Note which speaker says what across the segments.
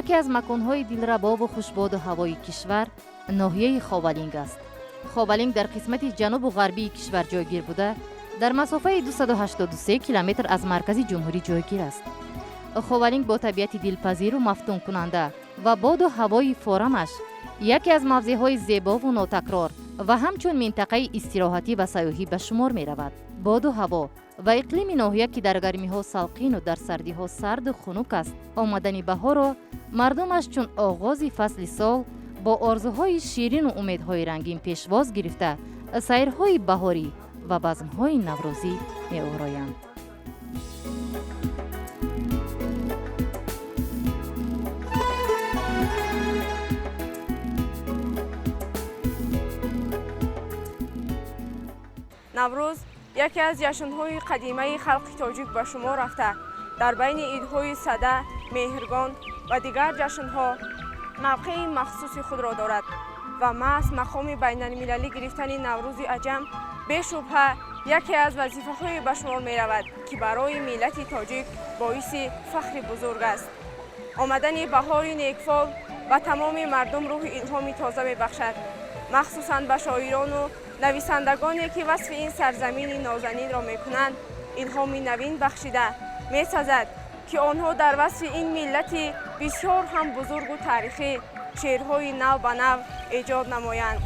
Speaker 1: Яке аз маконҳои дилрабову хушбоду ҳавои кишвар ноҳияи Ховалинг аст. Ховалинг дар қисмати ҷанубу ғарбии кишвар ҷойгир буда, дар масофаи 283 километр аз маркази ҷумҳурӣ ҷойгир аст. Ховалинг бо табиати дилпазиру мафтункунанда ва боду ҳавои форамаш яке аз мавзеъҳои зебову нотакрор ва ҳамчун минтақаи истироҳатӣ ва сайёҳӣ ба шумор меравад. Боду ҳаво ва иқлими ноҳия, ки дар гармиҳо салқину дар сардиҳо сарду хунук аст, омадани баҳорро мардумаш чун оғози фасли сол бо орзуҳои ширину умедҳои рангин пешвоз гирифта, сайрҳои баҳорӣ ва базмҳои наврӯзӣ меороянд.
Speaker 2: Наврӯз яке аз ҷашнҳои қадимаи халқи тоҷик ба шумор рафта, дар байни идҳои Сада, Меҳргон ва дигар ҷашнҳо мавқеи махсуси худро дорад ва маҳз мақоми байналмилалӣ гирифтани Наврӯзи аҷам бешубҳа яке аз вазифаҳое ба шумор меравад, ки барои миллати тоҷик боиси фахри бузург аст. Омадани баҳори некфол ба тамоми мардум рӯҳи илҳоми тоза мебахшад, махсусан ба шоирону нависандагоне, ки васфи ин сарзамини нозанинро мекунанд, илҳоми навин бахшида месазад, ки онҳо дар васфи ин миллати бисёр ҳам бузургу таърихӣ шеърҳои нав ба нав эҷод намоянд.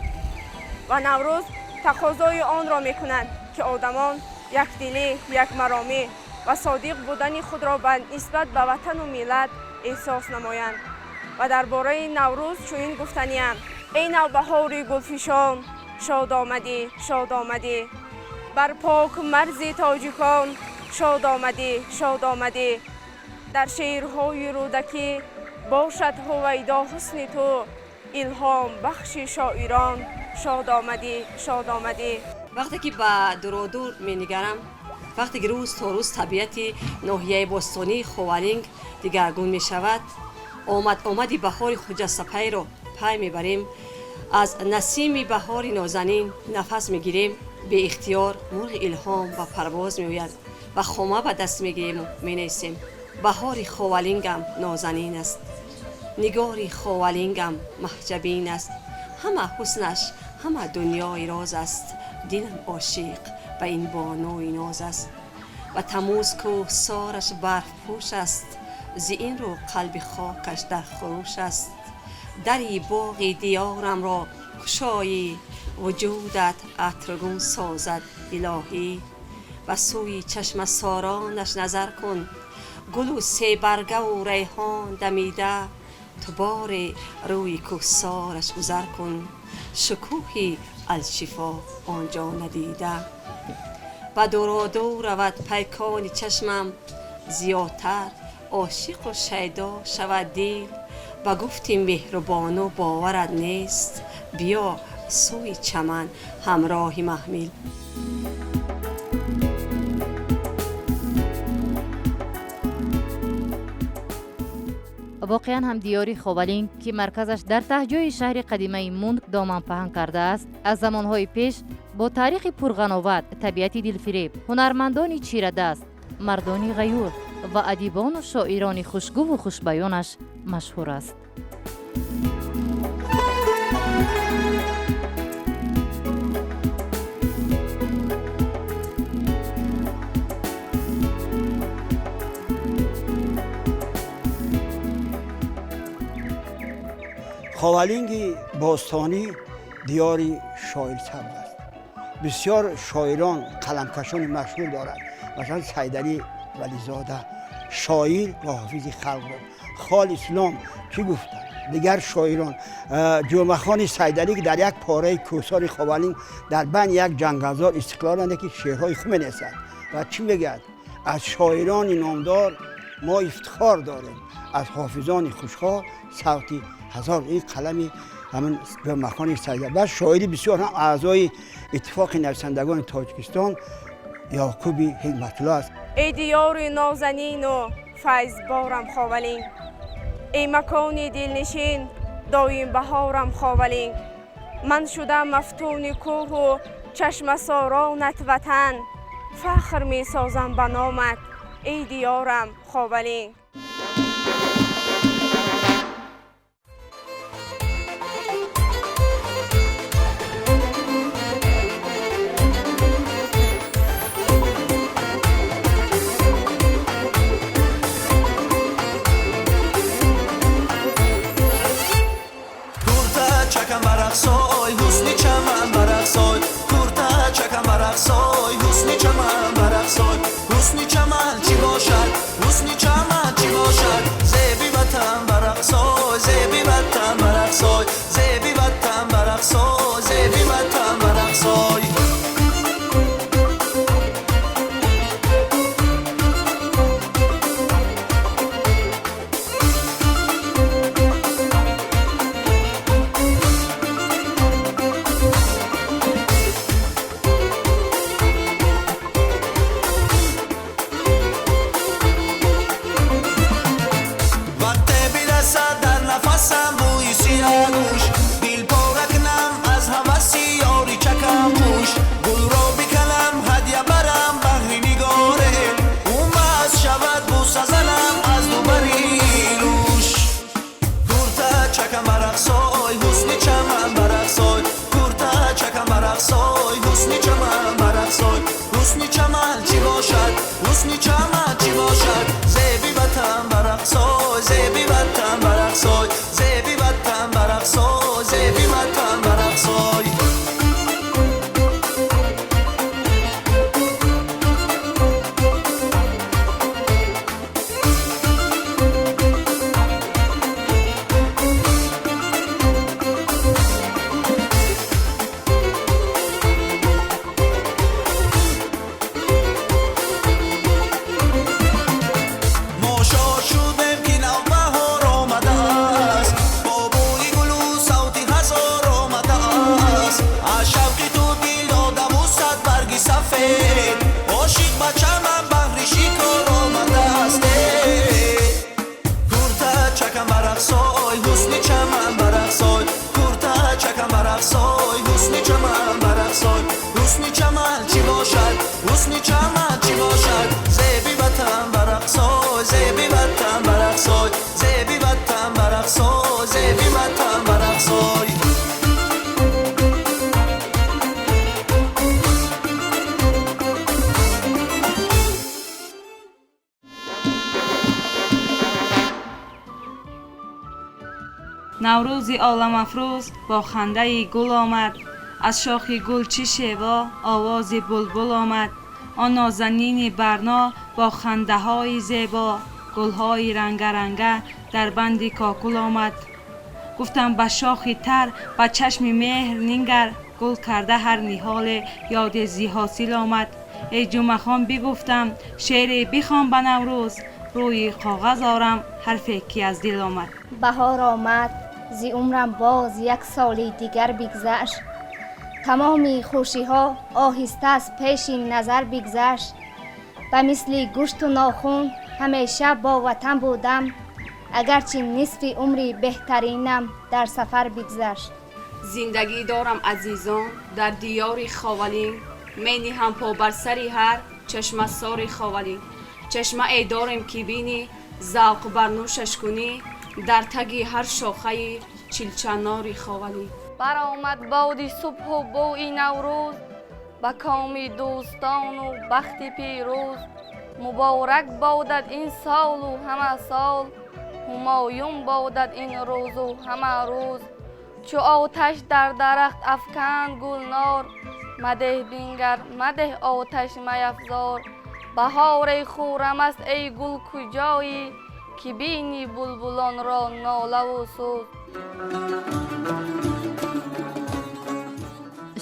Speaker 2: Ва Наврӯз тақозои онро мекунад, ки одамон якдилӣ, якмаромӣ ва содиқ будани худро ба нисбат ба ватану миллат эҳсос намоянд. Ва дар бораи Наврӯз чунин гуфтаниям: эй навбаҳори гулфишон, шод омадӣ, шод омадӣ, бар пок марзи тоҷикон шод омадӣ, шод омадӣ. Дар шеърҳои Рӯдакӣ бошад ҳувайдо ҳусни ту, илҳом бахши шоирон шод омадӣ, шод омадӣ.
Speaker 3: Вақте ки ба дуродур менигарам, вақте ки рӯз то рӯз табиати ноҳияи бостонии Ховалинг дигаргун мешавад, омад омади баҳори хуҷастапайро пай мебарем, аз насими баҳори нозанин нафас мегирем, беихтиёр мурғи илҳом ба парвоз меояд ва хома ба даст мегирему менависем: баҳори Ховалингам нозанин аст, нигори Ховалингам маҳҷабин аст, ҳама ҳуснаш, ҳама дунёи роз аст, дилам ошиқ ба ин бонуи ноз аст. Ва тамӯз кӯҳсораш барфпӯш аст, зи ин рӯ қалби хокаш дар хурӯш аст. Дари боғи диёрамро кушоӣ, вуҷудат атргун созад илоҳӣ. Ба сӯи чашмасоронаш назар кун, гулу себаргаву райҳон дамида, ту боре рӯи кӯҳсораш гузар кун, шукӯҳи алшифо он ҷо надида. Ба дуродур равад пайкони чашмам, зиёдтар ошиқу шайдо шавад дил. Ба гуфти меҳрубону боварат нест, биё сӯи чаман ҳамроҳи маҳмил.
Speaker 1: Воқеан ҳам, диёри Ховалинг, ки марказаш дар таҳҷои шаҳри қадимаи Мунг доман паҳн кардааст, аз замонҳои пеш бо таърихи пурғановат, табиати дилфиреб, ҳунармандони чирадаст, мардони ғаюр ва адибону шоирони хушгӯву хушбаёнаш машҳур аст.
Speaker 4: Ховалинги бостонӣ диёри шоирсабз аст. Бисёр шоирон, қаламкашони машҳур дорад. Масалан, Сайдалӣ Вализода шоир ва ҳофизи халқ буд. Хол Ислом чӣ гуфтанд, дигар шоирон. Ҷумъахони Сайдалӣ, ки дар як пораи кӯҳсори Ховалинг дар байни як ҷангалзор истиқлоланде, ки шеърҳои хуб менависад ва чӣ мегӯяд: аз шоирони номдор мо ифтихор дорем, аз ҳофизони хушхоҳ савти ҳазор. Ин қалами ҳамин Ҷумъахони Сайдалӣ. Баъд шоири бисёр ҳам аъзои Иттифоқи нависандагони Тоҷикистон Ёқуби Ҳикматулло аст.
Speaker 2: Эй диёри нозанину файзборам Ховалинг, эй макони дилнишин, доим баҳорам Ховалинг, ман шудам мафтуни кӯҳу чашмасоронат ватан, фахр месозам ба номат, эй диёрам Ховалинг.
Speaker 5: Чакам барақсой, ҳусни чаман барақсой. Курта чакам барақсой, ҳусни чаман барақсой. Ҳусни чаман чӣ бошад, ҳусни чаман чӣ бошад? Зеби ватан барақсой, зеби ватан барақсой, зеби ватан барақсой, зеби ватан барақсой.
Speaker 6: Наврӯзи оламафрӯз бо хандаи гул омад, аз шохи гул чӣ шево овози булбул омад. Он нозанини барно бо хандаҳои зебо, гулҳои рангаранга дар банди кокул омад. Гуфтам ба шохи тар ба чашми меҳр нингар, гул карда ҳар ниҳоле ёди зи ҳосил омад. Эй ҷумъахон бигуфтам шеъре бихон ба Наврӯз, рӯи коғаз орам ҳарфе ки аз дил омад.
Speaker 7: Баҳор омад, зи умрам боз як соли дигар бигзашт. Тамоми хушиҳо оҳиста аз пеши назар бигзашт. Ба мисли гӯшту нохун ҳамеша бо ватан будам, агарчи нисфи умри беҳтаринам дар сафар бигзашт.
Speaker 8: Зиндагӣ дорам азизон дар диёри Ховалинг, мениҳам по бар сари ҳар чашмасори Ховалинг. Чашмае дорем ки бинӣ, завқ бар нӯшаш кунӣ, дар таги ҳар шохаи чилчанори Ховалинг.
Speaker 9: Баромад боди субҳу бӯи Наврӯз, ба коми дӯстону бахти пирӯз. Муборак бодад ин солу ҳама сол, ҳумоюн бодад ин рӯзу ҳама рӯз. Чу оташ дар дарахт афканд гулнор, мадеҳ бингар, мадеҳ оташ маяфзор. Баҳоре хуррам аст эй гул куҷоӣ, ки бинӣ булбулонро нолаву сӯз.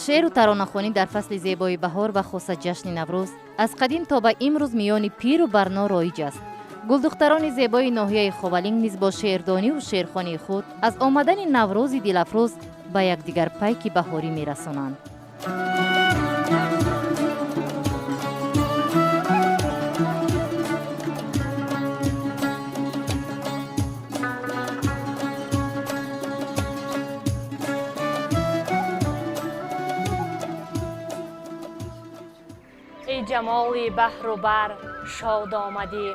Speaker 1: Шеъру таронахонӣ дар фасли зебои баҳор ва хоса ҷашни Наврӯз аз қадим то ба имрӯз миёни пиру барно роиҷ аст. Гулдухтарони зебои ноҳияи Ховалинг низ бо шеърдониву шеърхонии худ аз омадани Наврӯзи дилафрӯз ба якдигар пайки баҳорӣ мерасонанд.
Speaker 10: Эй ҷамоли баҳру бар шод омадӣ,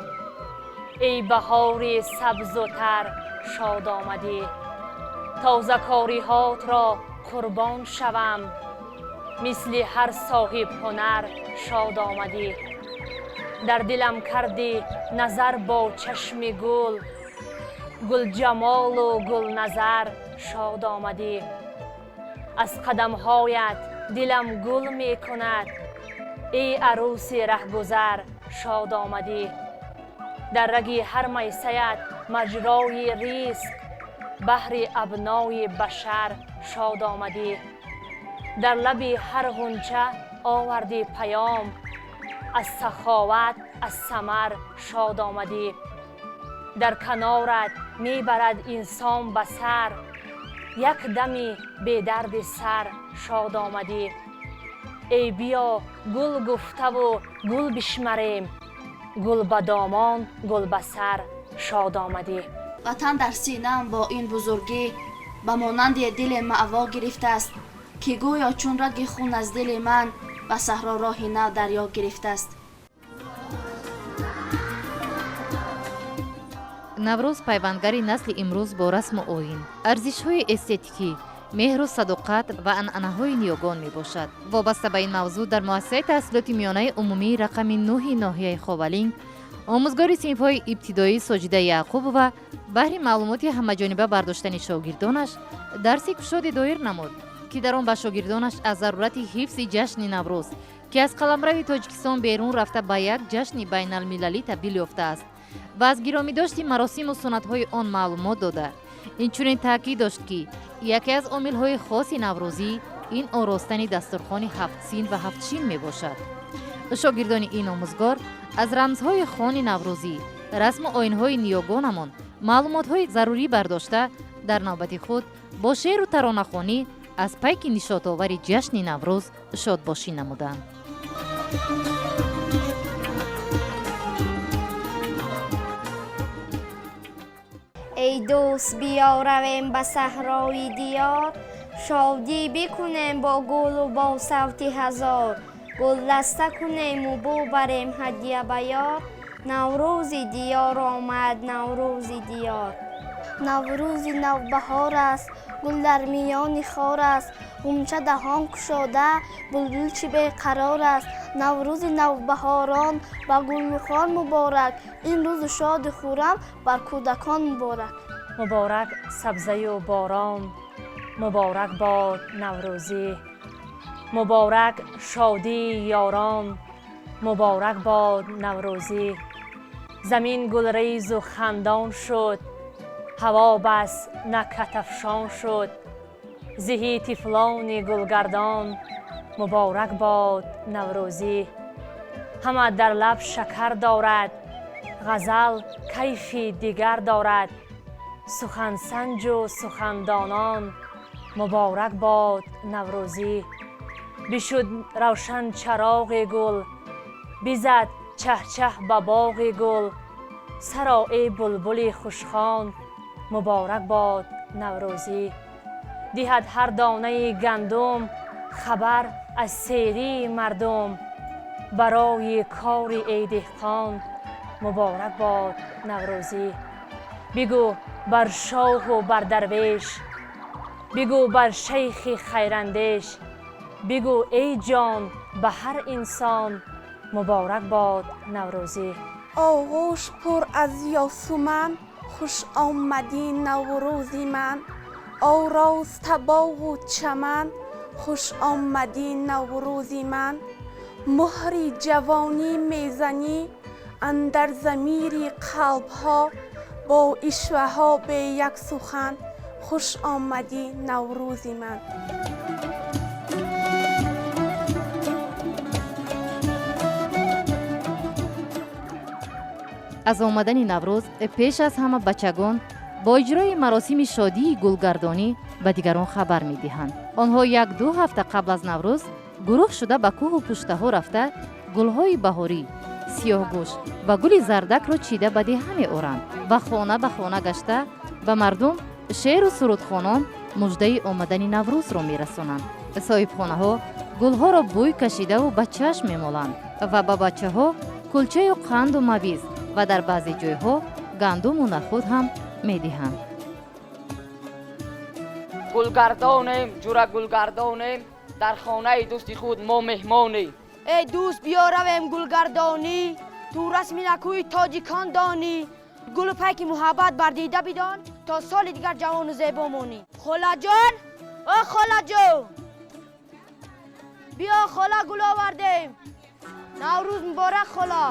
Speaker 10: эй баҳори сабзу тар шод омадӣ. Тозакориҳотро қурбон шавам, мисли ҳар соҳиб ҳунар шод омадӣ. Дар дилам кардӣ назар бо чашми гул, гулҷамолу гулназар шод омадӣ. Аз қадамҳоят дилам гул мекунад, эй арӯси раҳгузар шод омадӣ. Дар раги ҳар майсаят маҷрои ризқ, баҳри абнои башар шод омадӣ. Дар лаби ҳар ғунча овардӣ паём, аз саховат аз самар шод омадӣ. Дар канорат мебарад инсон ба сар, як дами бедарди сар шод омадӣ. Эй биё гул гуфтаву гул бишмарем, гул ба домон гул ба сар шод омадӣ.
Speaker 11: Ватан дар синаам бо ин бузургӣ ба монанди дили маъво гирифтааст, ки гӯё чун раги хун аз дили ман ба саҳро роҳи нав дарё гирифтааст.
Speaker 1: Наврӯз пайвандгари насли имрӯз бо расму оин, арзишҳои эстетикӣ, меҳру садоқат ва анъанаҳои ниёгон мебошад. Вобаста ба ин мавзӯъ дар муассисаи таҳсилоти миёнаи умумии рақами 9 ноҳияи Ховалинг омӯзгори синфҳои ибтидоӣ Соҷида Яъқубова баҳри маълумоти ҳамаҷониба бардоштани шогирдонаш дарси кушоде доир намуд, ки дар он ба шогирдонаш аз зарурати ҳифзи ҷашни Наврӯз, ки аз қаламрави Тоҷикистон берун рафта ба як ҷашни байналмилалӣ табдил ёфтааст ва аз гиромидошти маросиму суннатҳои он маълумот дода, инчунин таъкид дошт, ки яке аз омилҳои хоси наврӯзӣ ин оростани дастурхони ҳафтсин ва ҳафтшин мебошад. Шогирдони ин омӯзгор аз рамзҳои хони наврӯзӣ, расму оинҳои ниёгонамон маълумотҳои зарурӣ бардошта, дар навбати худ бо шеъру таронахонӣ аз пайки нишотовари ҷашни Наврӯз шодбошӣ намуданд.
Speaker 12: Эй дӯст, биё равем ба саҳрои диёр, шодӣ бикунем бо гулу бо савти ҳазор, гулдаста кунему бубарем ҳадя ба ёр. Наврӯзи диёр омад, Наврӯзи диёр.
Speaker 13: Наврӯзи навбаҳор аст, гул дар миёни хор аст, ғунча даҳон кушода, булбул чӣ беқарор аст. Наврӯзи навбаҳорон ба гулрухон муборак, ин рӯзу шоду хуррам бар кӯдакон муборак.
Speaker 10: Муборак сабзаю борон, муборак бод наврӯзӣ, муборак шодии ёрон, муборак бод наврӯзӣ. Замин гулрезу хандон шуд, ҳаво бас накатафшон шуд, зиҳи тифлони гулгардон, муборак бод наврӯзӣ. Ҳама дар лаб шакар дорад, ғазал кайфи дигар дорад, сухансанҷу сухандонон, муборак бод наврӯзӣ. Бишуд равшан чароғи гул, бизад чаҳчаҳ ба боғи гул, саро эй булбули хушхон, муборак бод наврӯзӣ. Диҳад ҳар донаи гандум хабар аз серии мардум, барои кори эй деҳқон, муборак бод наврӯзӣ. Бигӯ бар шоҳу бар дарвеш, бигӯ бар шайхи хайрандеш, бигӯ эй ҷон ба ҳар инсон, муборак бод наврӯзӣ.
Speaker 14: Оғӯш пур аз ёсуман, хуш омадӣ наврӯзи ман, ороста боғу чаман, хуш омадӣ наврӯзи ман. Муҳри ҷавонӣ мезанӣ андар замири қалбҳо, бо ишваҳо бе як сухан, хуш омадӣ наврӯзи ман.
Speaker 1: Аз омадани Наврӯз пеш аз ҳама бачагон бо иҷрои маросими шодии гулгардонӣ ба дигарон хабар медиҳанд. Онҳо як-ду ҳафта қабл аз Наврӯз гурӯҳ шуда ба кӯҳу пуштаҳо рафта гулҳои баҳорӣ, сиёҳгӯш ва гули зардакро чида ба деҳа меоранд ва хона ба хона гашта ба мардум шеъру сурудхонон муждаи омадани Наврӯзро мерасонанд. Соҳибхонаҳо гулҳоро бӯй кашидаву ба чашм мемоланд ва ба бачаҳо кулчаю қанду мавиз ва дар баъзе ҷойҳо гандуму нахӯд ҳам медиҳанд.
Speaker 15: Гулгардонем, ҷура гулгардонем, дар хонаи дӯсти худ мо меҳмонем.
Speaker 16: Эй дӯст, биё равем гулгардонӣ, ту расми накӯи тоҷикон донӣ, гулу пайки муҳаббат бар дида бидон. То соли дигар ҷавону зебо монӣ. Холаҷон, о холаҷон, биё хола, гул овардем. Наврӯз муборак, хола.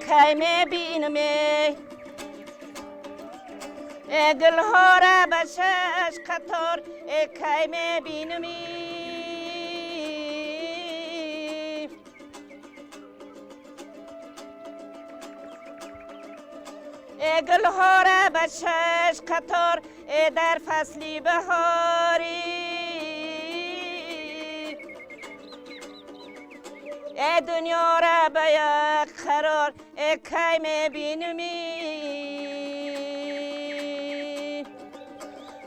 Speaker 17: کی میبینمی گلها را به شش قطار، کی میبینمی؟ گلها را به شش قطار در فصل بهاری. ای دنیا را به یک قرار، ای کی میبینمی؟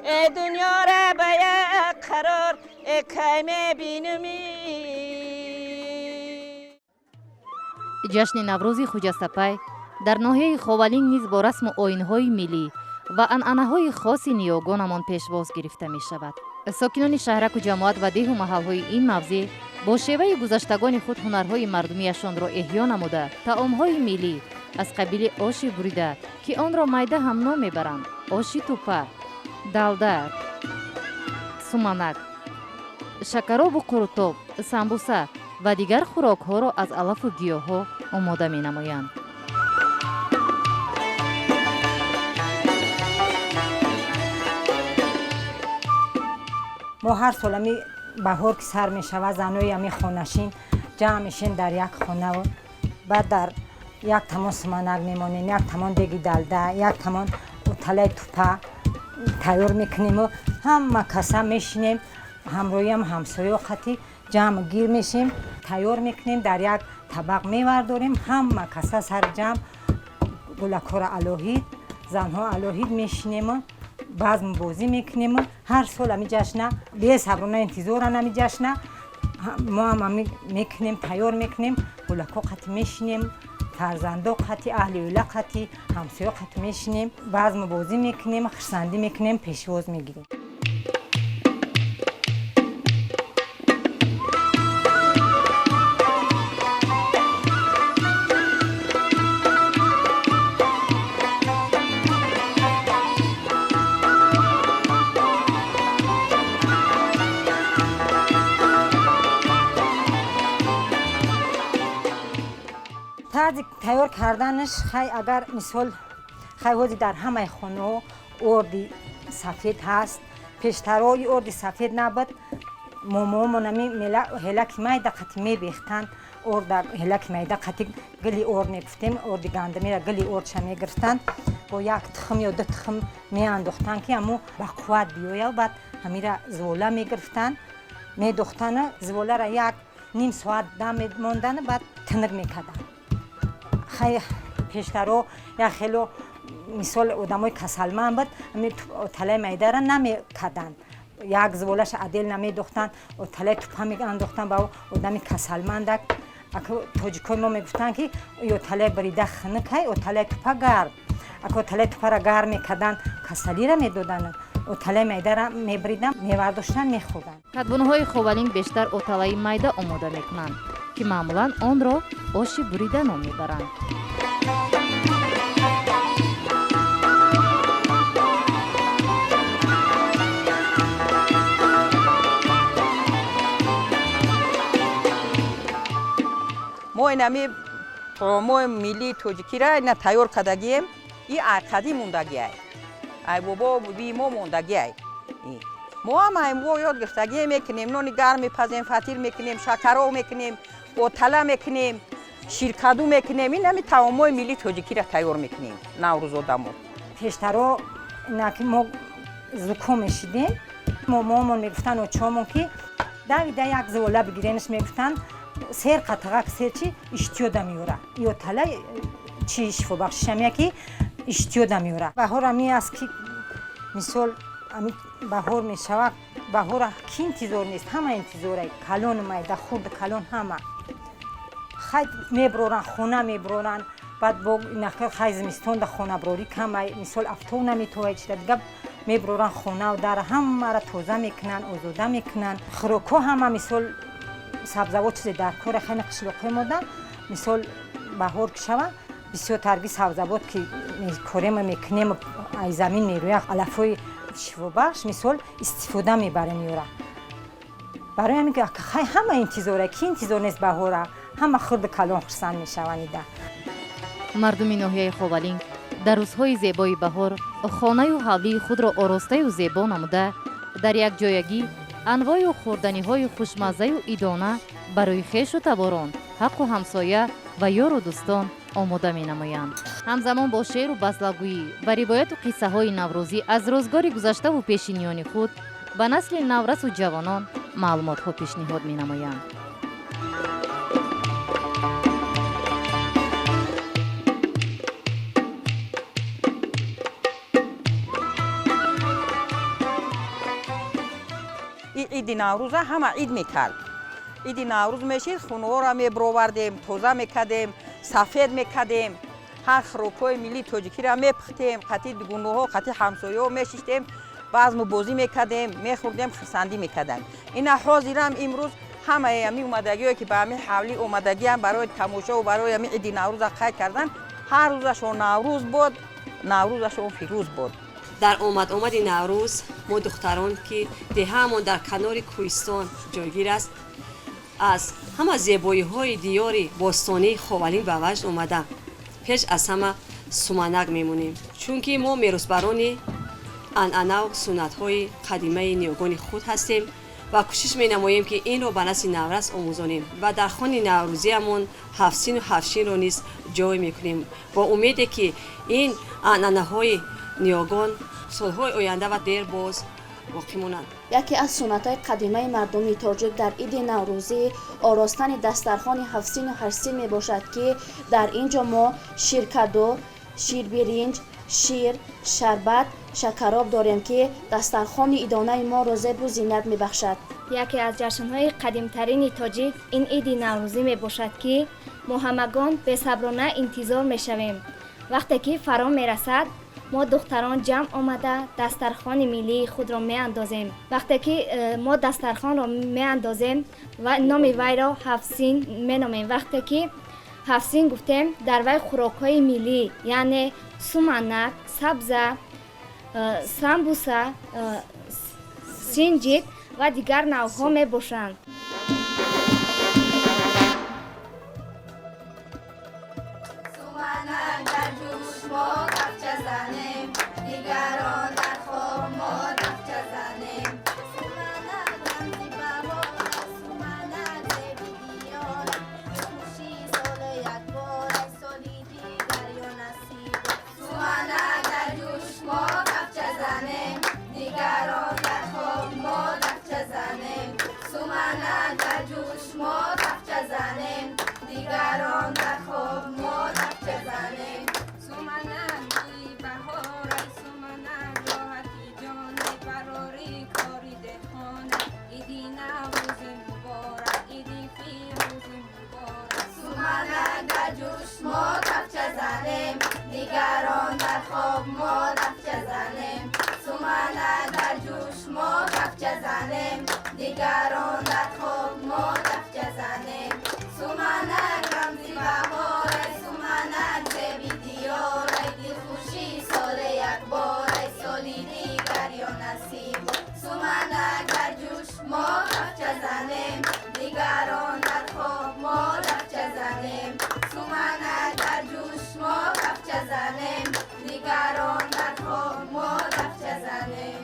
Speaker 17: ای دنیا را به یک قرار، ای کی میبینمی؟
Speaker 1: Ҷашни Наврӯзи Хуҷастапай дар ноҳияи Ховалинг низ бо расму оинҳои миллӣ ва анъанаҳои хоси ниёгонамон пешвоз гирифта мешавад. Сокинони шаҳраку ҷамоат ва деҳу маҳалҳои ин мавзеъ бо шеваи гузаштагони худ ҳунарҳои мардумиашонро эҳё намуда, таомҳои миллӣ аз қабили оши бурида, ки онро майда ҳам ном мебаранд, оши тӯпа, далда, суманак, шакаробу қурутоб, самбуса ва дигар хӯрокҳоро аз алафу гиёҳҳо омода менамоянд.
Speaker 18: Мо ҳар сол ами баҳор ки сар мешавад, занои ами хонашин ҷамъ мешем дар як хонаву баъд дар як тамон суманак мемонем, як тамон деги далда, як тамон талаи тупа тайёр мекунему ҳама каса мешинем, ҳамроҳиам ҳамсоё хати ҷамъ гир мешем, тайёр мекунем, дар як табақ мевардорем, ҳама каса сари ҷамъ, гулакҳоро алоҳид, занҳо алоҳид мешинему базм бозӣ мекунем. Ҳар сол ами ҷашна бесаброна интизоран. Ами ҷашна мо ҳам ами мекунем, тайёр мекунем, гулакҳо қати мешинем, фарзандо қати, аҳли оила қати, ҳамсоё қати мешинем, базму бозӣ мекунем, хурсандӣ мекунем, пешвоз мегирем. Тарзи тайёр карданаш, хай, агар мисол, хай, ҳозир дар ҳамаи хонаҳо орди сафед ҳаст. Пештарои орди сафед набуд. Момоомон ами ҳелаки майда қати мебехтанд. Орда ҳелаки майда қати гили орд мегуфтем, орди гандумира гили ордша мегирифтанд, бо як тухм ё ду тухм меандохтанд, ки ҳамо ба қувват биёяд. Баъд ҳамира зувола мегирифтанд, медохтану зуволара як ним соат дам мемондану баъд тинир мекарданд. Хай, пештаро як хело, мисол, одамои касалманд буд, талаи майдара намекарданд, як зуволаша адел намедохтанд, талаи тупа меандохтанд ба одами касалмандак. Тоҷикои мо мегуфтанд, ки ё талаи бурида хунукай, ё талаи тупа гарм. Ако талаи тупара гарм мекарданд, касалира медоданд, талаи майдара мебриданд, мевардоштанд, мехӯрданд.
Speaker 1: Кадбонуҳои Ховалинг бештар оталаи майда омода мекунанд, ки маъмулан онро оши бурида ном мебаранд.
Speaker 19: Мо инами таомҳои миллии тоҷикира ина тайёр кардагием. И ай қадим мондагиай, ай бобо бибии мо мондагиай. Мо ҳам ай мо ёд гирифтагие мекунем. Нони гарм мепазем, фатир мекунем, шакароб мекунем, отала мекунем, Ширкаду мекунем, ин ҳами таомҳои миллии тоҷикиро тайёр мекунем наврӯзодамо.
Speaker 18: Пештаро инаки мо зуком мешидем, момоамон мегуфтанд, очаомон, ки давида як зола бигиренаш, мегуфтанд, сер қатағак, сер чи иштиёда меёра, ё тала чи шифобахшишамия, ки иштиёда меёра. Баҳор ами аст, ки мисол ами баҳор мешавад, баҳора ки интизор нест? Ҳама интизора, калону майда, хурду калон, ҳама хай меброранд, хона меброранд. Баъд бо хай зимистонда хонаброрӣ камай, мисол афтоб наметовай, чида дига меброранд, хонау дара ҳамаро тоза мекунанд, озода мекунанд, хӯрокҳо ҳама, мисол сабзавот, чизе дар кора. Хайна қишлоқҳои мода, мисол, баҳор ки шава, бисёр тарги сабзавот ки корема мекунем, ай замин мерӯя, алафҳои шифобахш, мисол, истифода мебарем ёра. Барои ҳамин ки хай ҳама интизора, ки интизор нест баҳора, ҳама хурду калон хурсанд мешаванд ида.
Speaker 1: Мардуми ноҳияи Ховалинг дар рӯзҳои зебои баҳор хонаю ҳавлии худро оростаю зебо намуда, дар якҷоягӣ анвою хӯрданиҳои хушмаззаю идона барои хешу таборон, ҳаққу ҳамсоя ва ёру дӯстон омода менамоянд. Ҳамзамон бо шеъру баслагӯӣ ва ривояту қиссаҳои наврӯзӣ аз рӯзгори гузаштаву пешиниёни худ ба насли наврасу ҷавонон маълумотҳо пешниҳод менамоянд.
Speaker 19: Иди Наврӯза ҳама ид мекард. Иди Наврӯз мешид, хонаҳоро мебировардем, тоза мекардем, сафед мекардем, ҳар хӯрокҳои миллии тоҷикиро мепухтем, қатъи дугунаҳо, қатъи ҳамсояҳо мешиштем, базму бозӣ мекардем, мехӯрдем, хурсандӣ мекардем. Ина ҳозирам имрӯз ҳамаи ҳамин омадагиҳое, ки ба ҳамин ҳавлӣ омадагиам барои тамошову барои ҳамин иди Наврӯза қайд кардан, ҳар рӯзашон Наврӯз бод, Наврӯзашон фирӯз бод.
Speaker 3: Дар омад-омади Наврӯз мо духтарон, ки деҳаамон дар канори кӯҳистон ҷойгир аст, аз ҳама зебоиҳои диёри бостонии Ховалинг ба ваҷд омада, пеш аз ҳама суманак мемонем, чунки мо меросбарони анъанаву суннатҳои қадимаи ниёгони худ ҳастем ва кӯшиш менамоем, ки инро ба насли наврас омӯзонем ва дар хони наврӯзиамон ҳафтсину ҳафтшинро низ ҷой мекунем, бо умеде ки ин анъанаҳои ниёгон солҳои оянда ва дер боз боқӣ монанд.
Speaker 11: Яке аз суннатҳои қадимаи мардуми тоҷик дар иди наврӯзӣ оростани дастархони ҳафтсину ҳаштсин мебошад, ки дар ин ҷо мо ширкаду, ширбиринҷ, шир, шарбат, шакароб дорем, ки дастархони идонаи моро зебу зинат мебахшад.
Speaker 7: Яке аз ҷашнҳои қадимтарини тоҷик ин иди наврӯзӣ мебошад, ки мо ҳамагон бесаброна интизор мешавем. Вақте ки фаро мерасад, мо духтарон ҷамъ омада дастархони миллии худро меандозем. Вақте ки мо дастархонро меандозем ва номи вайро ҳафтсин меномем. Вақте ки ҳафтсин гуфтем, дар вай хӯрокҳои миллӣ, яъне суманак, сабза, самбуса, синҷид ва дигар навъҳо мебошанд.
Speaker 12: Суманак дар ҷӯш, мо кафча занем, дигарон дар хоб, мо дафча занем. Суманак рамзи баҳор, суманак зеби диёр, хуши соли якбор, соли дигар ё насиб. Суманак дар ҷӯш, мо кафча занем, дигарон дар хоб, мо дафча занем. Суманак дар ҷӯш, мо кафча занем, дигарон дар хоб, мо дафча занем.
Speaker 20: Суманак баҳор, суманак роҳати ҷон, барори кори деҳқон, иди Наврӯзи муборак, иди фирӯзи муборак.
Speaker 12: Суманак дар ҷӯш, мо кафча занем, дигарон дар хоб, мо дафча занем. Суманак дар ҷӯш, мо кафча занем, дигарон дар хоб, мо дафча занем. Суманак рамзи баҳор, суманак зеби диёр, дилхушӣ соли якбор, соли дигар ё насиб. Суманак дар ҷӯш, мо кафча занем, дигарон дар хоб, мо дафча занем. Суманак дар ҷӯш, мо кафча занем, дигарон дар хоб, мо дафча занем.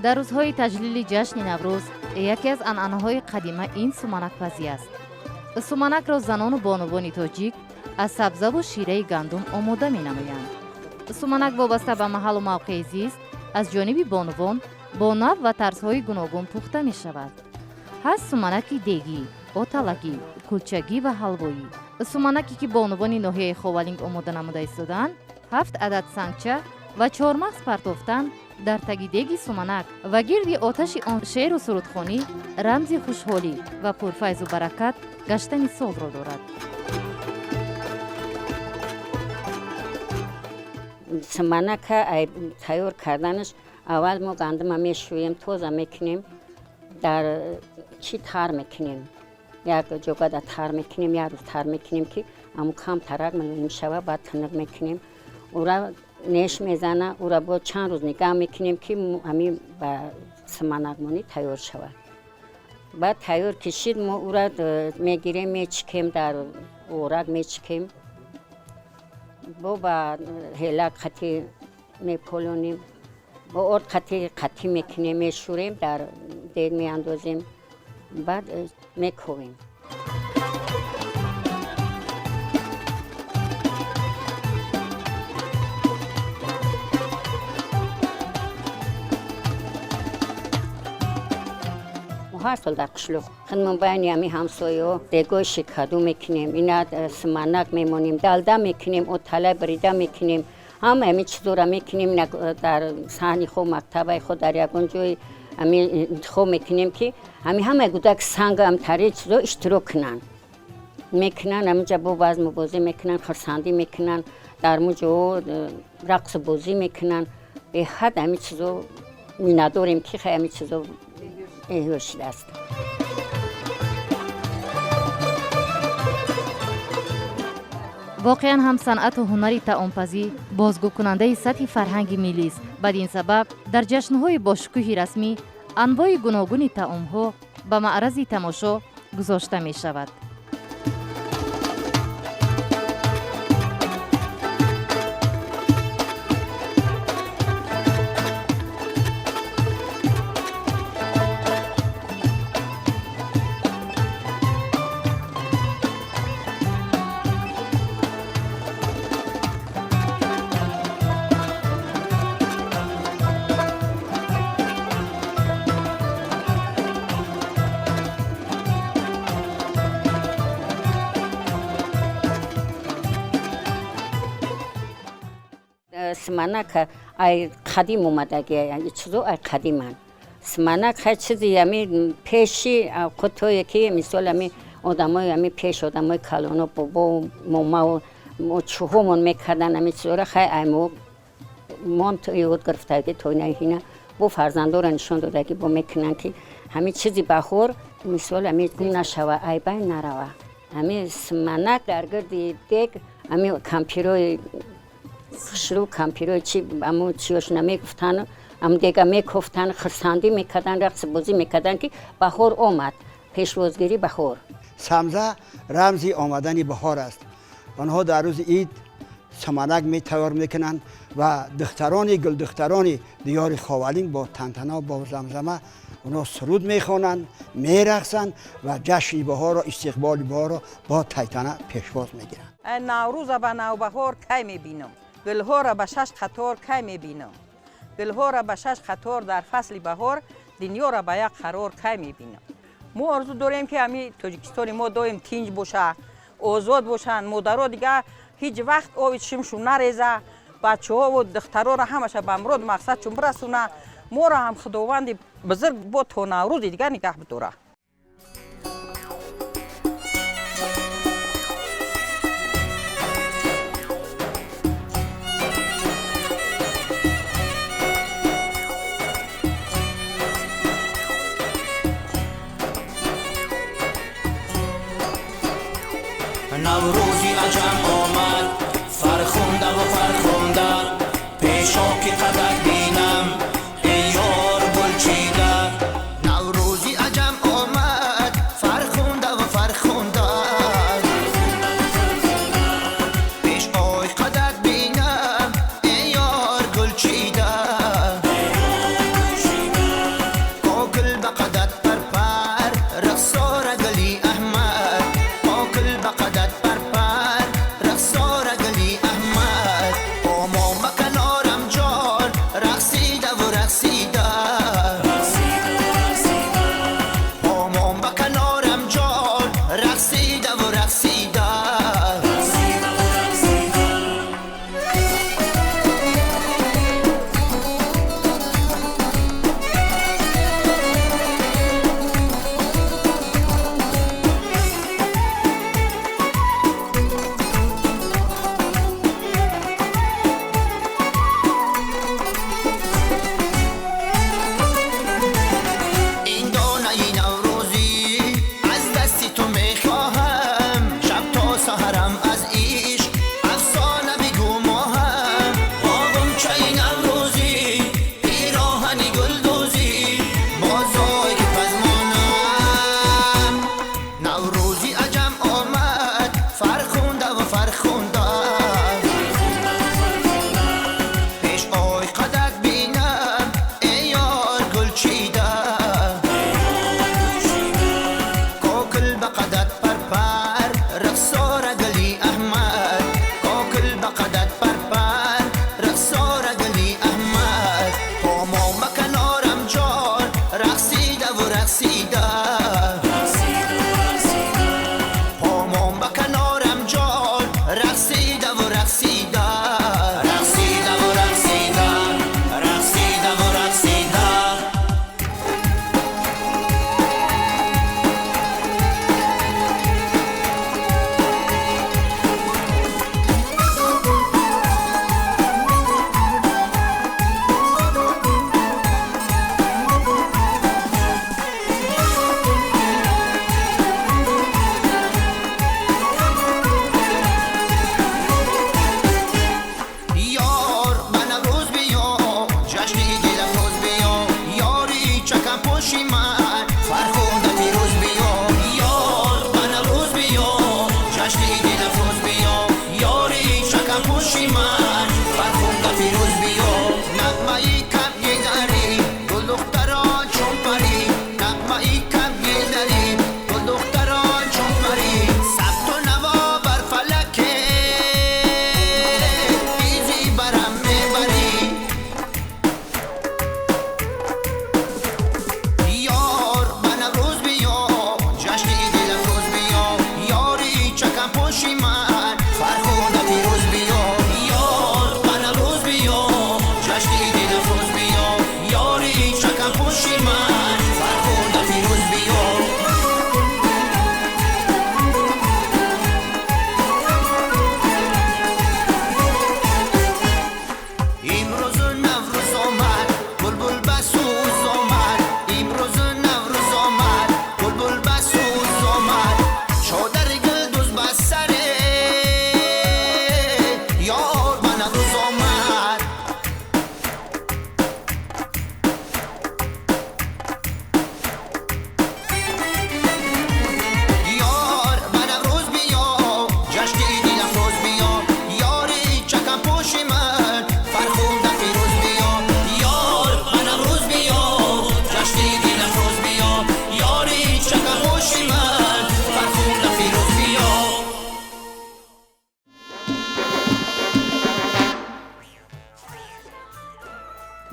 Speaker 1: Дар рӯзҳои таҷлили ҷашни Наврӯз яке аз анъанаҳои қадима ин суманакпазӣ аст. Суманакро занону бонувони тоҷик аз сабзаву шираи гандум омода менамоянд. Суманак вобаста ба маҳаллу мавқеи зист аз ҷониби бонувон бо нав ва тарзҳои гуногун пухта мешавад. Ҳаст суманаки дегӣ, оталагӣ, кулчагӣ ва ҳалвоӣ. Суманаке ки бонувони ноҳияи Ховалинг омода намуда истодаанд, 7 адад сангча ва чормағз партофтан дар таги деги суманак ва гирди оташи он шеъру сурудхонӣ рамзи хушҳолӣ ва пурфайзу баракат гаштани солро дорад.
Speaker 21: Суманака тайёр карданаш аввал мо гандума мешӯем, тоза мекунем, дар чӣ тар мекунем, як ҷогада тар мекунем, як рӯз тар мекунем, ки аму кам тарак мешава, баъд тинук мекунем, ура неш мезана, ура бо чанд рӯз нигаҳ мекунем, ки ҳамин ба суманакмонӣ тайёр шавад. Баъд тайёр кишид, мо ура мегирем, мечикем, дар орак мечикем, бо ба ҳелак қатӣ меполонем, бо орд қатӣ қатӣ мекунем, мешӯрем, дар дег меандозем, баъд мекӯвем. Ҳар сол дар қишлоқ худмон байни ҳами ҳамсояҳо дегои шикаду мекунем, ина суманак мемонем, далда мекунем, отала бирида мекунем, ҳама ҳами чизора мекунем. Дар саҳни хо мактабаи хо дар ягон ҷои ҳами интихоб мекунем, ки ҳами ҳамаи гудак санг ҳамтари чизо иштирок кунанд, мекунанд. Ҳаминҷа бо базму бозӣ мекунанд, хурсандӣ мекунанд, дар муҷо рақсу бозӣ мекунанд. Беҳад ҳами чизо миннатдорем, ки хай ҳами чизо эҳё шудааст.
Speaker 1: Воқеан ҳам санъату ҳунари таомпазӣ бозгӯкунандаи сатҳи фарҳанги миллист. Бад ин сабаб дар ҷашнҳои бошукӯҳи расмӣ анвои гуногуни таомҳо ба маърази тамошо гузошта мешавад.
Speaker 21: Суманак ай қадим омадагӣ, чизо ай қадиманд. Суманак ҳар чизи ами пеши қутое ки мисол ами одамои ами пеш одамои калоно, бобо момау чӯҳомон мекардан ами чизора, хай ай мо моам ёд гирифтагӣ то ина ҳина бо фарзандора нишон додагӣ бо мекунанд, ки ҳами чизи баҳор мисол ами гум нашава, ай байн нарава. Ами суманак дар гирди дег ами кампирои хушрӯ, кампирои чи аму чиёшона мегуфтанд, аму дега мекофтанд, хурсандӣ мекарданд, рақси бозӣ мекарданд, ки баҳор омад, пешвозгирӣ баҳор.
Speaker 4: Самза рамзи омадани баҳор аст. Онҳо дар рӯзи ид суманак метайёр мекунанд ва духтарони гулдухтарони диёри Ховалинг бо тантана, бо замзама онҳо суруд мехонанд, мерақсанд ва ҷашни баҳорро, истиқболи баҳорро бо тайтана пешвоз мегиранд.
Speaker 19: Наврӯза ба навбаҳор кай мебинам, гулҳоро ба 6 қатор кай мебинам, гулҳоро ба 6 қатор дар фасли баҳор, дунёро ба як қарор кай мебинам. Мо орзу дорем, ки ҳами Тоҷикистони мо доим тинҷ боша, озод бошанд, модаро дигар ҳеҷ вақт оби чишмшон нареза, бачаҳову духтароро ҳамаша ба мурод мақсадшон бирасона. Моро ҳам Худованди бузург бо то Наврӯзи дигар нигаҳ бидора.
Speaker 5: Наврӯзи аҷам омад, фархундаву фархунда, пешо ки қадак бинам, эй ёр гулчида. Наврӯзи аҷам омад, фархундаву фархунда, пеш ой қадак бинам, эй ёр гулчида.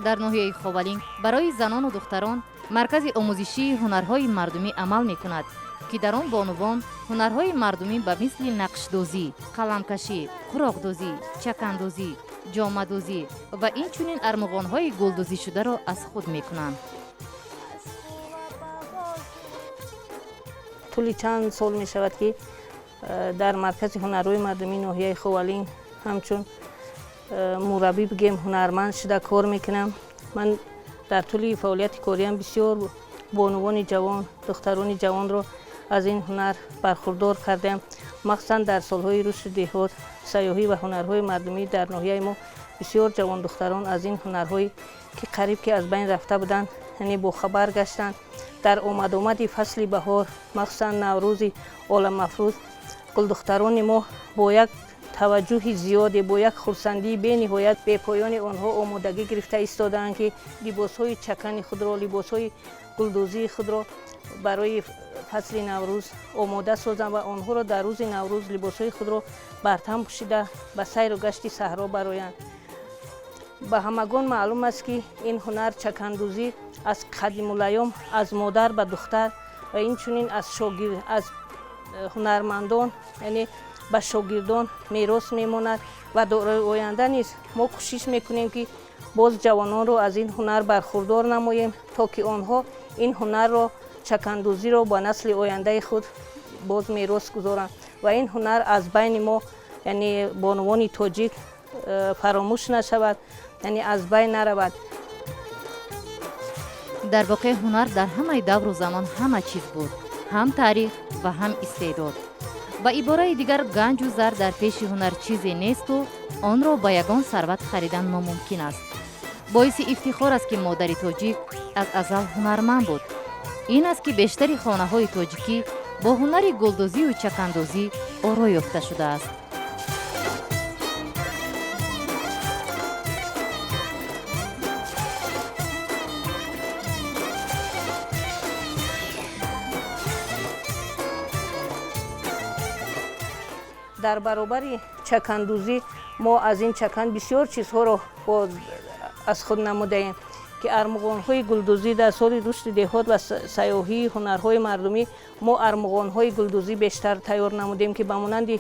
Speaker 1: Дар ноҳияи Ховалинг барои занону духтарон маркази омӯзишии ҳунарҳои мардумӣ амал мекунад, ки дар он бонувон ҳунарҳои мардумӣ ба мисли нақшдӯзӣ, қаламкашӣ, қуроқдӯзӣ, чакандӯзӣ, ҷомадӯзӣ ва инчунин армуғонҳои гулдӯзишударо аз худ мекунанд.
Speaker 2: Тӯли чанд сол мешавад, ки дар маркази ҳунарҳои мардумии ноҳияи Ховалинг ҳамчун мураббӣ, бигем, ҳунарманд шуда кор мекунам. Ман дар тӯли фаъолияти кориам бисёр бонувони ҷавон, духтарони ҷавонро аз ин ҳунар бархурдор кардам. Махсусан дар солҳои рушди деҳот, сайёҳӣ ва ҳунарҳои мардумӣ дар ноҳияи мо бисёр ҷавондухтарон аз ин ҳунарҳое, ки қариб ки аз байн рафта буданд, яъне бохабар гаштанд. Дар омадомади фасли баҳор, махсусан Наврӯзи оламафрӯз, гулдухтарони мо бо як таваҷҷӯҳи зиёде, бо як хурсандии бениҳоят бепоёни онҳо омодагӣ гирифта истодаанд, ки либосҳои чакани худро, либосҳои гулдӯзии худро барои фасли Наврӯз омода созанд ва онҳоро дар рӯзи Наврӯз либосҳои худро бар тан пӯшида ба сайру гашти саҳро бароянд. Ба ҳамагон маълум аст, ки ин ҳунар, чакандӯзӣ, аз қадимулайём аз модар ба духтар ва инчунин аз шогирд, аз ҳунармандон, яъне ба шогирдон мерос мемонад ва дар оянда низ мо кӯшиш мекунем, ки боз ҷавононро аз ин ҳунар бархурдор намоем, то ки онҳо ин ҳунарро, чакандӯзиро, ба насли ояндаи худ боз мерос гузоранд ва ин ҳунар аз байни мо, яъне бонувони тоҷик, фаромӯш нашавад, яъне аз байн наравад.
Speaker 1: Дар воқеъ, ҳунар дар ҳамаи давру замон ҳама чиз буд, ҳам таърих ва ҳам истеъдод. Ба ибораи дигар, ганҷу зар дар пеши ҳунар чизе несту онро ба ягон сарват харидан номумкин аст. Боиси ифтихор аст, ки модари тоҷик аз азал ҳунарманд буд. Ин аст, ки бештари хонаҳои тоҷикӣ бо ҳунари гулдӯзию чакандӯзӣ оро ёфта шудааст.
Speaker 2: Дар баробари чакандӯзӣ мо аз ин чакан бисёр чизҳоро аз худ намудаем, ки армуғонҳои гулдӯзӣ. Дар соли рушди деҳот ва сайёҳии ҳунарҳои мардумӣ мо армуғонҳои гулдӯзӣ бештар тайёр намудем, ки ба монанди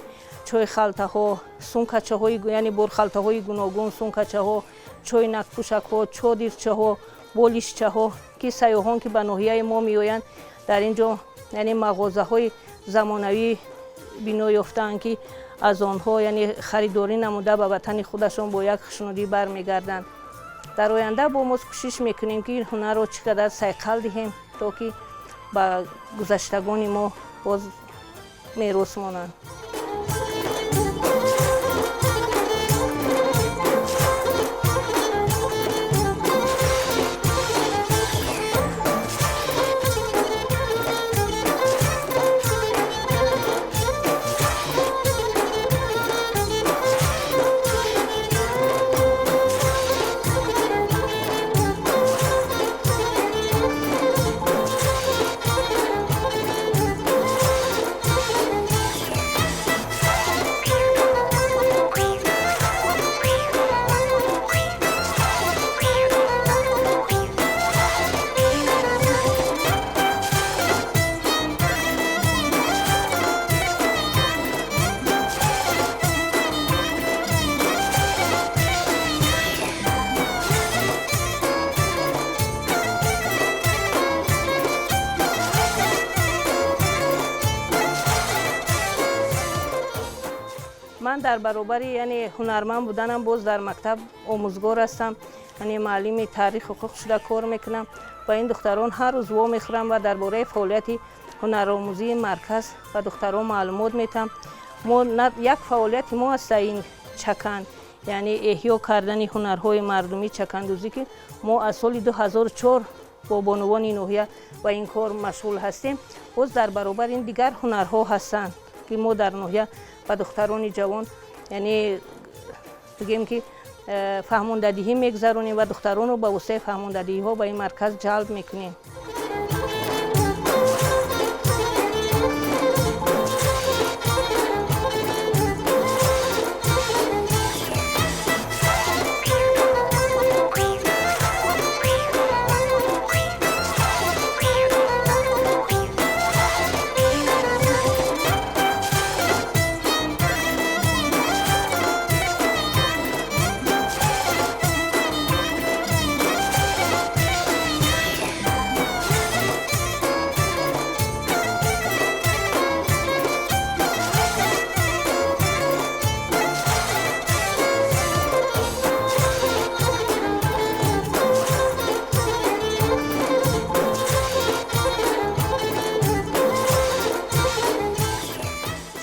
Speaker 2: чойхалтаҳо, сумкачаҳои, яъне борхалтаҳои гуногун, сумкачаҳо, чойнакпӯшакҳо, чодирчаҳо, болишчаҳо, ки сайёҳон, ки ба ноҳияи мо меоянд, дар ин ҷо, яъне мағозаҳои замонавӣ бино ёфтаанд, ки аз онҳо, яъне харидорӣ намуда, ба ватани худашон бо як хушнудӣ бармегарданд. Дар оянда бо мо кӯшиш мекунем, ки ин ҳунарро чӣ қадар сайқал диҳем, то ки ба гузаштагони мо боз мерос монанд. Ман дар баробари, яъне ҳунарманд буданам, боз дар мактаб омӯзгор ҳастам, яъне муаллими таърих, ҳуқуқ шуда кор мекунам. Ба ин духтарон ҳар рӯз во мехӯрам ва дар бораи фаъолияти ҳунаромӯзии марказ ба духтарон маълумот метам. Мо як фаъолияти мо аст ин чакан, яъне эҳё кардани ҳунарҳои мардумӣ, чакандӯзӣ, ки мо аз соли 2004 бо бонувони ноҳия ба ин кор машғул ҳастем. Боз дар баробар ин дигар ҳунарҳо ҳастанд, ки мо дар ноҳия ба духтарони ҷавон, яъне бигем ки фаҳмондадиҳӣ мегузаронем ва духтаронро ба воситаи фаҳмондадиҳиҳо ба ин марказ ҷалб мекунем.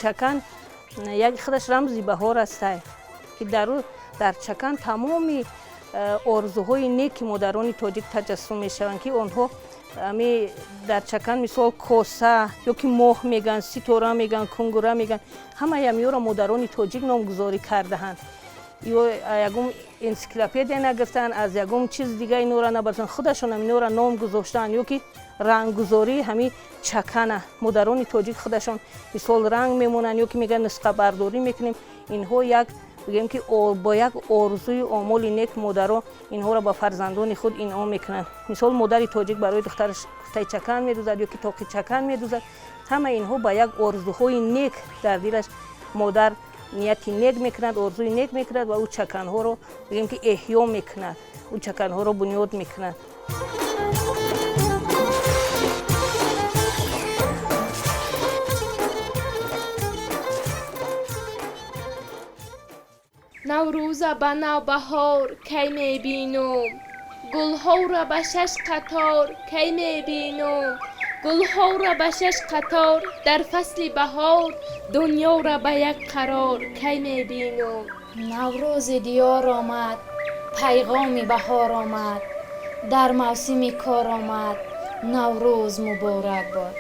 Speaker 2: Чакан як худаш рамзи баҳор аст, ки дар чакан тамоми орзуҳои неки модарони тоҷик таҷассум мешаванд, ки онҳо ами дар чакан, мисол, коса ё ки моҳ меган, ситора меган, кунгура меган, ҳамаи амиёро модарони тоҷик номгузорӣ кардаҳанд. Ё ягон энсиклопедия нагирифтанд, аз ягон чиз дига инора набаранд, худашон инора ном гузоштаанд. Ё ки ранггузории ҳами чакана модарони тоҷик худашон, мисол, ранг мемонанд ё ки мегӯянд, нусқабардорӣ мекунем. Инҳо як, бигӯем ки, бо як орзуи омоли нек модаро инҳоро ба фарзандони худ инъом мекунанд. Мисол, модари тоҷик барои духтараш куртаи чакан медӯзад ё ки тоқи чакан медӯзад. Ҳама инҳо ба як орзуҳои нек дар дилаш модар нияти нек мекунад, орзуи нек мекунад ва ӯ чаканҳоро, бигӯем ки, эҳё мекунад, ӯ чаканҳоро бунёд мекунад.
Speaker 6: Наврӯза ба навбаҳор кай мебинум, гулҳоро ба шаш қатор кай мебинум? Гулҳоро ба шаш қатор дар фасли баҳор, дунёро ба як қарор кай мебинум?
Speaker 22: Наврӯзи диёр омад, пайғоми баҳор омад, дар мавсими кор омад, Наврӯз муборак бод.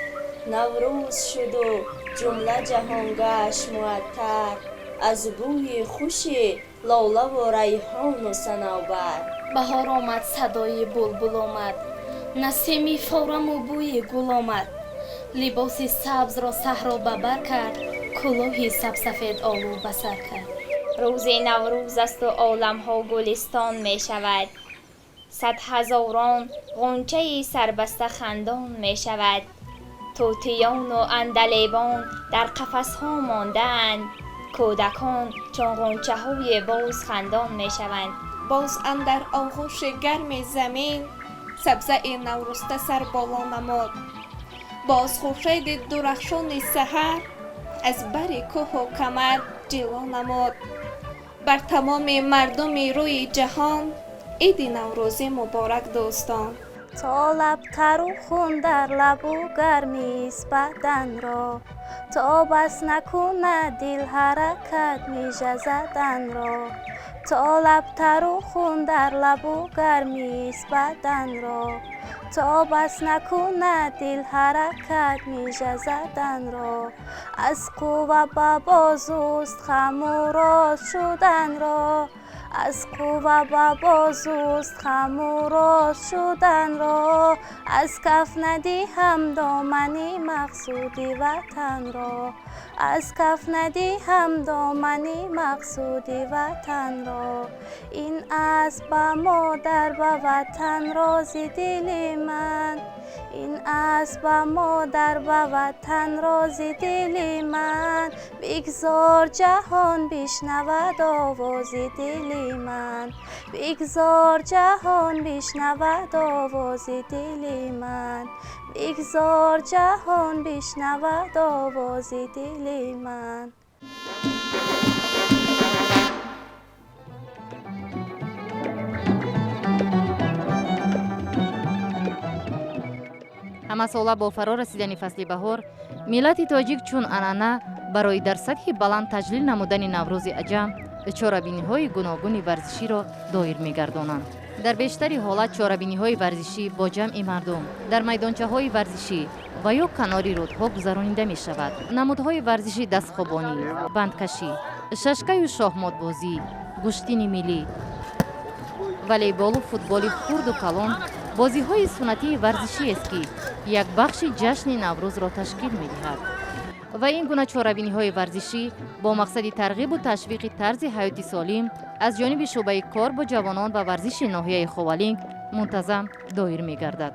Speaker 23: Наврӯз шуду ҷумла ҷаҳон гашт муаттар аз бӯи хуши лолаву райҳону санавбар.
Speaker 24: Баҳор омад, садои булбул омад, насими фораму бӯи гул омад. Либоси сабзро саҳро ба бар кард, кӯлоҳи сабсафед олу ба сар кард.
Speaker 25: Рӯзи Наврӯз асту оламҳо гулистон мешавад, садҳазорон ғунчаи сарбаста хандон мешавад. Тӯтиёну андалебон дар қафасҳо мондаанд, кӯдакон чун ғунчаҳои боз хандон мешаванд.
Speaker 14: Боз андар оғӯши гарми замин сабзаи навруста сар боло намуд. Боз хуршеди дурахшони саҳар аз бари кӯҳу камар ҷило намуд. Бар тамоми мардуми рӯи ҷаҳон иди наврӯзӣ муборак, дӯстон.
Speaker 12: То лабтару хун дар лабу гармист баданро, то бас накунад дил ҳаракат мижа заданро, то лабтару хун дар лабу гармист баданро, то бас накунад дил ҳаракат мижа заданро, аз қувва ба бозуст хаму рост шуданро, аз қувва ба бозуст хаму рост шуданро, аз каф надиҳам домани мақсуди ватанро, аз каф надиҳам домани мақсуди ватанро. Ин аст ба модар, ба ватан рози дили ман, ин аст ба модар, ба ватан рози дили ман. Бигзор ҷаҳон бишнавад овози дили ман, бигзор ҷаҳон бишнавад овози дили ман, бигзор ҷаҳон бишнавад овози дили ман.
Speaker 1: Ҳамасола бо фаро расидани фасли баҳор миллати тоҷик чун анъана барои дар сатҳи баланд таҷлил намудани Наврӯзи аҷам чорабиниҳои гуногуни варзиширо доир мегардонанд. Дар бештари ҳолат чорабиниҳои варзишӣ бо ҷамъи мардум дар майдончаҳои варзишӣ ва ё канори рӯдҳо гузаронида мешавад. Намудҳои варзиши дастхобонӣ, бандкашӣ, шашкаю шоҳмотбозӣ, гӯштини миллӣ, волейболу футболи хурду калон бозиҳои суннатии варзишиест, ки як бахши ҷашни Наврӯзро ташкил медиҳад. Ва ин гуна чорабиниҳои варзишӣ бо мақсади тарғибу ташвиқи тарзи ҳаёти солим аз ҷониби шӯъбаи кор бо ҷавонон ва варзиши ноҳияи Ховалинг мунтазам доир мегардад.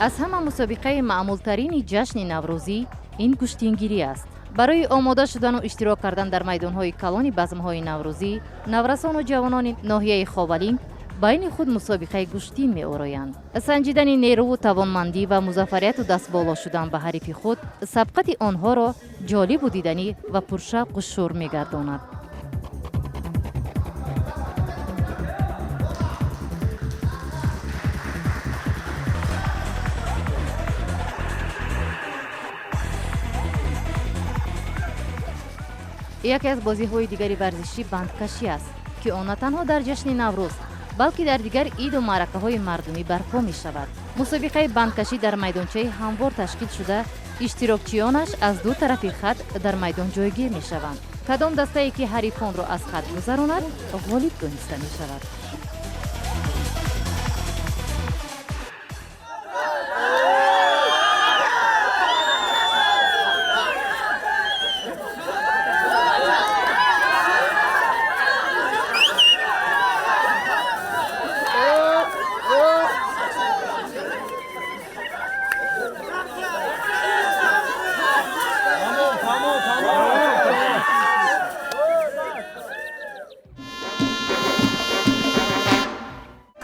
Speaker 1: Аз ҳама мусобиқаи маъмултарини ҷашни наврӯзӣ ин гӯштингирӣ аст. Барои омода шудану иштирок кардан дар майдонҳои калони базмҳои наврӯзӣ наврасону ҷавонони ноҳияи Ховалинг байни худ мусобиқаи гӯштин меороянд. Санҷидани нерӯву тавонмандӣ ва музаффарияту дастболо шудан ба ҳарифи худ сабқати онҳоро ҷолибу диданӣ ва пуршавқу шӯр мегардонад. Яке аз бозиҳои дигари варзишӣ бандкашӣ аст, ки он на танҳо дар ҷашни Наврӯз, балки дар дигар иду маъракаҳои мардумӣ барпо мешавад. Мусобиқаи бандкашӣ дар майдончаи ҳамвор ташкил шуда, иштирокчиёнаш аз ду тарафи хат дар майдон ҷойгир мешаванд. Кадом дастае ки ҳарифонро аз хат гузаронад, ғолиб дониста мешавад.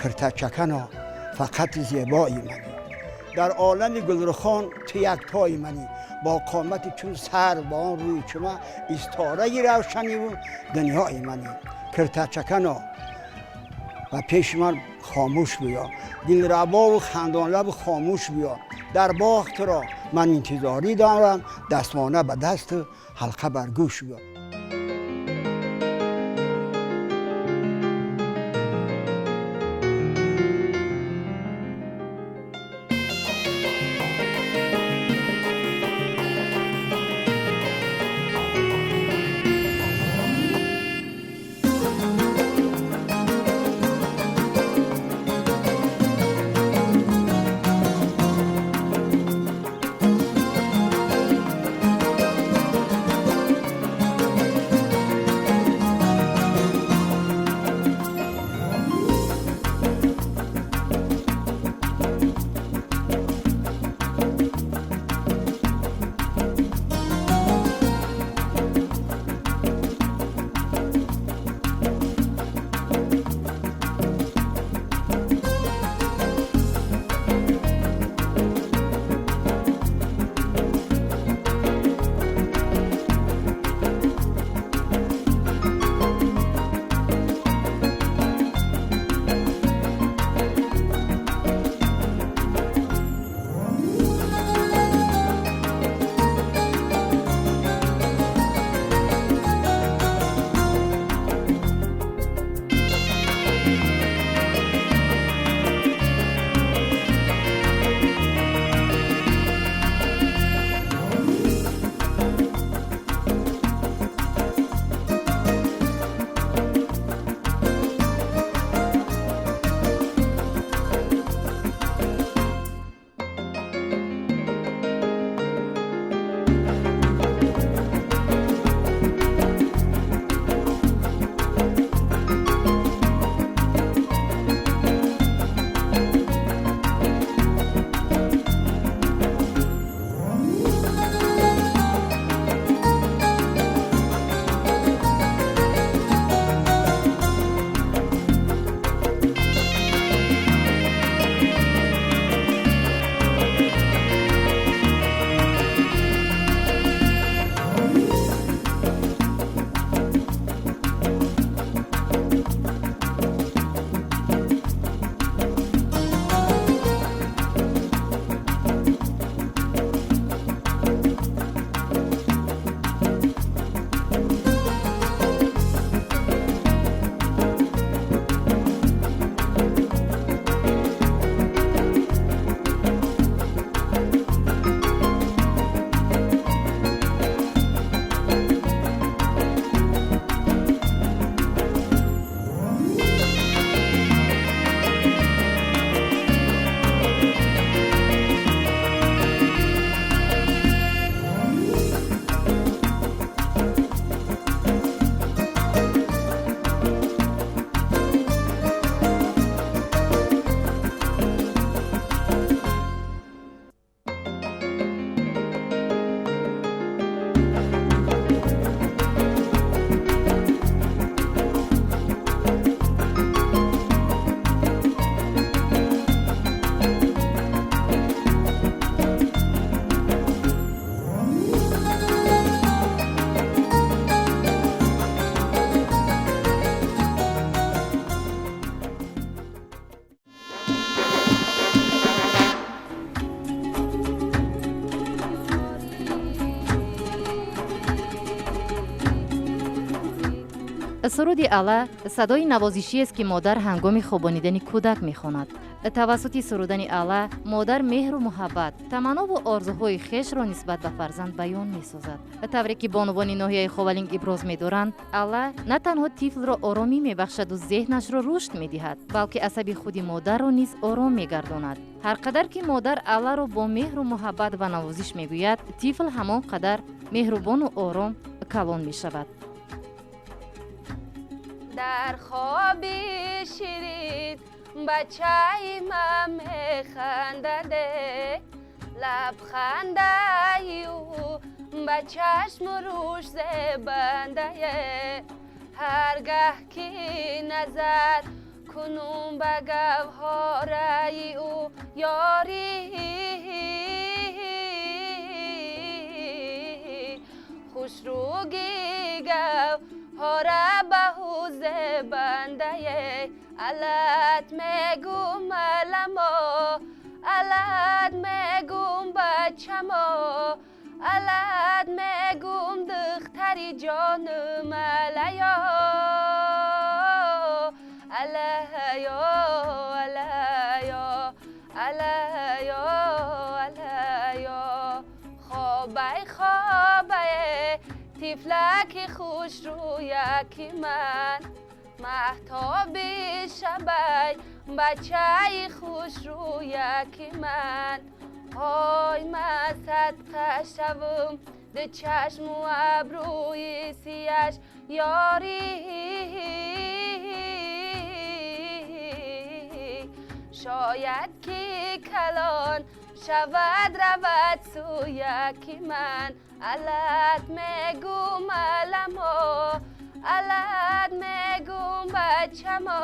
Speaker 4: Киртачакано, фақат зебои манӣ, дар олами гулрухон ту яктои манӣ. Бо қомати чун сарв, ба он рӯи чума, истораи равшаниву дунёи манӣ. Киртачакано, ба пеши ман хомӯш биё, дилрабову хандонлабу хомӯш биё. Дар боғ туро ман интизорӣ дорам, дастмона ба дасту ҳалқа бар гӯш биё.
Speaker 1: Суруди ала садои навозишиест, ки модар ҳангоми хобонидани кӯдак мехонад. Тавассути сурудани ала модар меҳру муҳаббат, таманнову орзуҳои хешро нисбат ба фарзанд баён месозад. Тавре ки бонувони ноҳияи Ховалинг иброз медоранд, ала на танҳо тифлро оромӣ мебахшаду зеҳнашро рушд медиҳад, балки асаби худи модарро низ ором мегардонад. Ҳар қадар ки модар аларо бо меҳру муҳаббат ва навозиш мегӯяд, тифл ҳамон қадар меҳрубону ором калон мешавад.
Speaker 20: Дар хоби ширин бачаи ман механдаде, лабхандаи ӯ ба чашму рӯш зебандае. Ҳаргаҳ ки назар кунум ба гавҳораи ӯ, ёрӣ хушрӯги гавҳора ба зебандае. Алат мегум аламо, алат мегум бачамо, алат мегум духтари ҷонум, алаё, алаё, алаё, алаё, алаё. Хобай, хобае, тифлаки хушрӯяки ман, маҳтоби шабай, бачаи хушрӯяки ман. Ҳой, ман садқа шавум ду чашму абрӯи сияш, ёрӣ шояд ки калон шавад, равад сӯяки ман. Алат мегум аламо, алат мегум бачамо,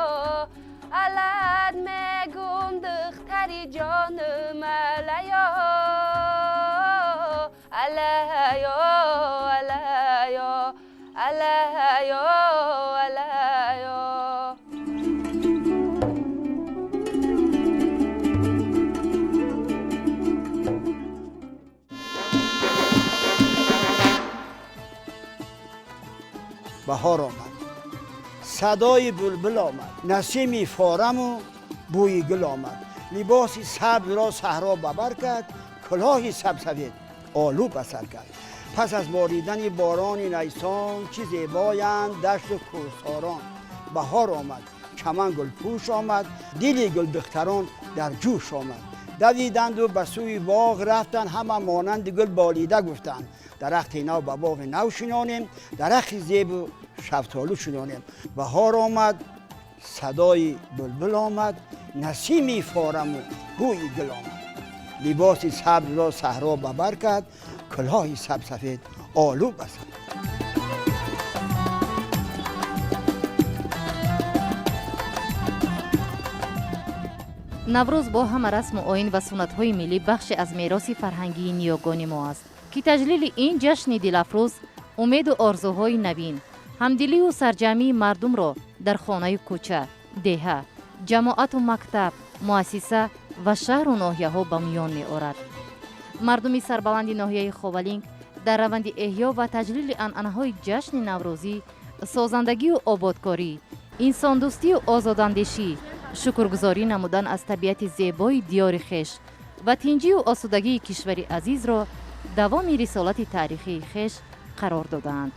Speaker 20: алат мегум духтари ҷонум, алаё, алаё, алаё, алаё, алаё.
Speaker 4: Баҳор омад, садои булбул омад, насими фораму бӯи гул омад. Либоси сабзро саҳро ба бар кард, кулоҳи сабсафед олу ба сар кард. Пас аз боридани борони найсон, чӣ зебоянд дашту кӯҳсорон. Баҳор омад, чаман гулпӯш омад, дили гулдухтарон дар ҷӯш омад. Давиданду ба сӯи боғ рафтанд, ҳама монанди гул болида гуфтанд: дарахти нав ба боғи нав шинонем, дарахти зебу шафтолу шинонем. Баҳор омад, садои булбул омад, насими фораму бӯи гул омад. Либоси сабзро саҳро ба бар кард, кулоҳи сабсафед олу ба сар.
Speaker 1: Наврӯз бо ҳама расму оин ва суннатҳои миллӣ бахше аз мероси фарҳангии ниёгони мо аст, ки таҷлили ин ҷашни дилафрӯз умеду орзуҳои навин, ҳамдилию сарҷамъии мардумро дар хонаю кӯча, деҳа, ҷамоату мактаб, муассиса ва шаҳру ноҳияҳо ба миён меорад. Мардуми сарбаланди ноҳияи Ховалинг дар раванди эҳё ва таҷлили анъанаҳои ҷашни наврӯзӣ, созандагию ободкорӣ, инсондӯстию озодандешӣ, шукргузорӣ намудан аз табиати зебои диёри хеш ва тинҷию осудагии кишвари азизро давоми рисолати таърихии хеш қарор додаанд.